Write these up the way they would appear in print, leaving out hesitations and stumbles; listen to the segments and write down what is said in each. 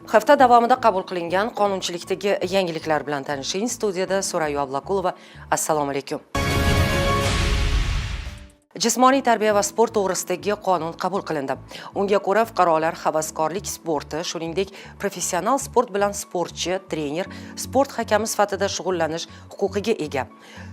Hafta davomida qabul qilingan qonunchilikdagi yangiliklar bilan tanishing. Studiyada Surayo Ablakulova. Assalomu alaykum. Jismoniy tarbiya va sport to'g'risidagi qonun qabul qilindi. Unga ko'ra, fuqarolar havaskorlik sporti, shuningdek, professional sport bilan sportchi, trener, sport hakami sifatida shug'ullanish huquqiga ega.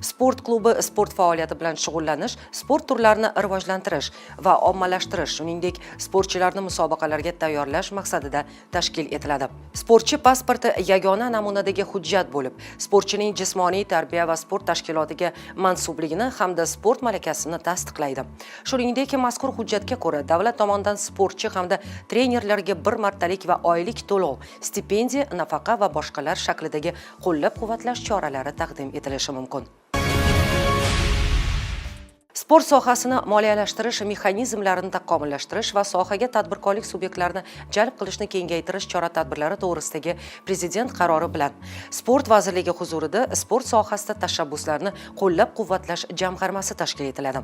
Sport klubi sport faoliyati bilan shug'ullanish, sport turlarini rivojlantirish va ommalashtirish, shuningdek, sportchilarni musobaqalarga tayyorlash maqsadida tashkil etiladi. Sportchi pasporti yagona namunadagi hujjat bo'lib, sportchining jismoniy tarbiya va sport tashkilotiga mansubligini hamda sport malakasini tasdiqlaydi. Shuningdek, mazkur hujjatga ko'ra, davlat tomonidan sportchi hamda trenerlarga bir martalik va oylik to'lov, stipendiya, nafaqa va boshqalar shaklidagi qo'llab-quvvatlash choralari taqdim etilishi mumkin. Sport sohasini moliyalashtirish mexanizmlarini takomillashtirish va sohaga tadbirkorlik subyektlarini jalb qilishni kengaytirish chora-tadbirlari to'g'risidagi Prezident qarori bilan Sport vazirligi huzurida sport sohasida tashabbuslarni qo'llab-quvvatlash jamg'armasi tashkil etiladi.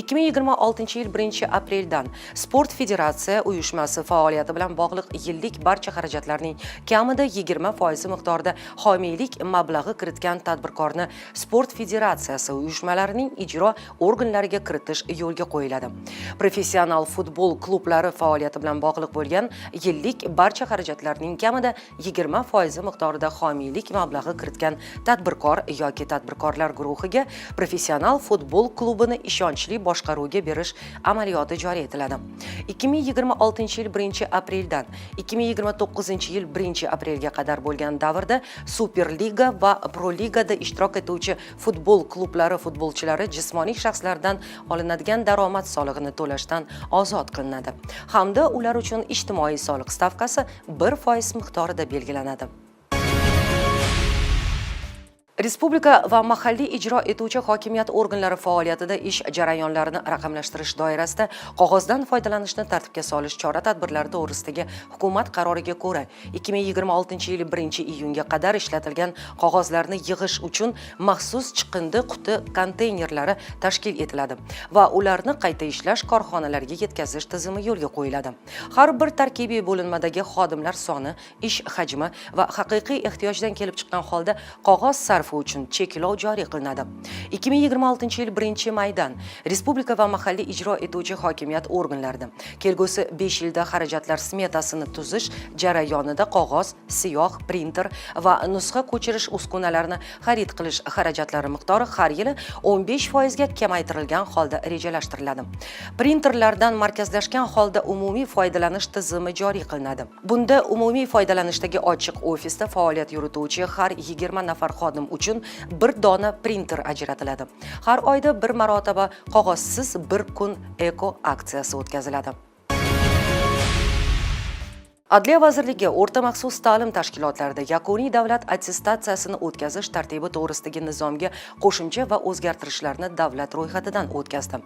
2026-yil 1-apreldan Sport federatsiya uyushmasi faoliyati bilan bog'liq yillik barcha xarajatlarning kamida 20% miqdorida homiylik mablag'i kiritgan tadbirkorni sport federatsiyasi uyushmalarining ijro organlariga kiritish yo'lga qo'yiladi. Professional futbol klublari faoliyati bilan bog'liq bo'lgan yillik barcha xarajatlarning kamida 20% miqdorida homiylik mablag'i kiritgan tadbirkor yoki tadbirkorlar guruhiga professional futbol klubini ishonchli boshqaruvga berish amaliyoti joriy etiladi. 2026-yil 1-apreldan 2029-yil 1-aprelga qadar bo'lgan davrda Superliga va Proligada ishtirok etuvchi futbol klublari futbolchilari jismoniy shaxslardan olinadigan daromad solig'ini to'lashdan ozod qilinadi hamda ular uchun ijtimoiy soliq stavkasi 1% miqdorida belgilanadi. Respublika va mahalliy ijro etuvchi hokimiyat organlari faoliyatida ish jarayonlarini raqamlashtirish doirasida qog'ozdan foydalanishni tartibga solish chora-tadbirlari to'g'risidagi hukumat qaroriga ko'ra, 2026-yil 1-iyunga qadar ishlatilgan qog'ozlarni yig'ish uchun maxsus chiqindi quti konteynerlari tashkil etiladi va ularni qayta ishlash korxonalariga yetkazish tizimi yo'lga qo'yiladi. Har bir tarkibiy bo'linmadagi xodimlar soni, ish hajmi va haqiqiy ehtiyojdan kelib chiqqan holda qog'oz sarfi uchun cheklov joriy qilinadi. 2026-yil 1-maydan respublika va mahalliy ijro etuvchi hokimiyat organlarida kelgusi 5 yilda xarajatlar smetasini tuzish jarayonida qog'oz, siyoh, printer va nusxa ko'chirish uskunalarini xarid qilish xarajatlari miqdori har yili 15% ga kamaytirilgan holda rejalashtiriladi. Printerlardan markazlashgan holda umumiy foydalanish tizimi joriy qilinadi. Bunda umumiy foydalanishdagi ochiq ofisda faoliyat yurituvchi har 20 nafar xodim uchun bir dona printer ajratiladi. Har oyda bir marotaba qog'ozsiz bir kun eko aksiyasi o'tkaziladi. Adliya vazirligi o'rta maxsus ta'lim tashkilotlarida yakuniy davlat attestatsiyasini o'tkazish tartibi to'g'risidagi nizomga qo'shimcha va o'zgartirishlarni davlat ro'yxatidan o'tkazdi.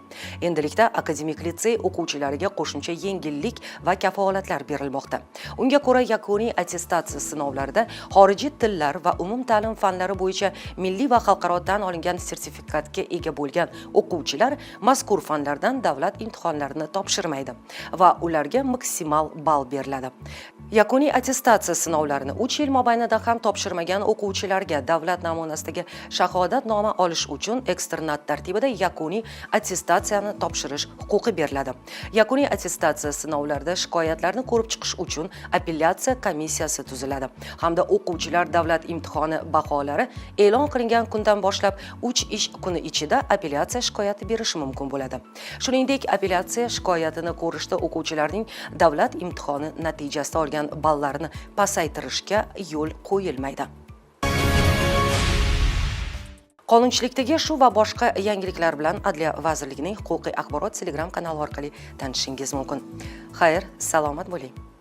Endilikda akademik litsey o'quvchilariga qo'shimcha yengillik va kafolatlar berilmoqda. Unga ko'ra, yakuniy attestatsiya sinovlarida xorijiy tillar va umumta'lim fanlari bo'yicha milliy va xalqaro tan olingan sertifikatga ega bo'lgan o'quvchilar mazkur fanlardan davlat imtihonlarini topshirmaydi va ularga maksimal ball beriladi. Yakuniy attestatsiya sinovlarini 3 yil mobaynida ham topshirmagan o'quvchilarga davlat namunasidagi shahodatnoma olish uchun eksternat tartibida yakuniy attestatsiyani topshirish huquqi beriladi. Yakuniy attestatsiya sinovlarida shikoyatlarni ko'rib chiqish uchun apellyatsiya komissiyasi tuziladi hamda o'quvchilar davlat imtihoni baholari e'lon qilingan kundan boshlab 3 ish kuni ichida apellyatsiya shikoyati berishi mumkin bo'ladi. Shuningdek, apellyatsiya shikoyatini ko'rishda o'quvchilarning davlat imtihoni natijasida olgan ballarini pasaytirishga yo'l qo'yilmaydi. Qonunchilikdagi shu va boshqa yangiliklar bilan Adliya vazirligining huquqiy axborot Telegram kanali orqali tanishishingiz mumkin. Xayr, salomat bo'ling.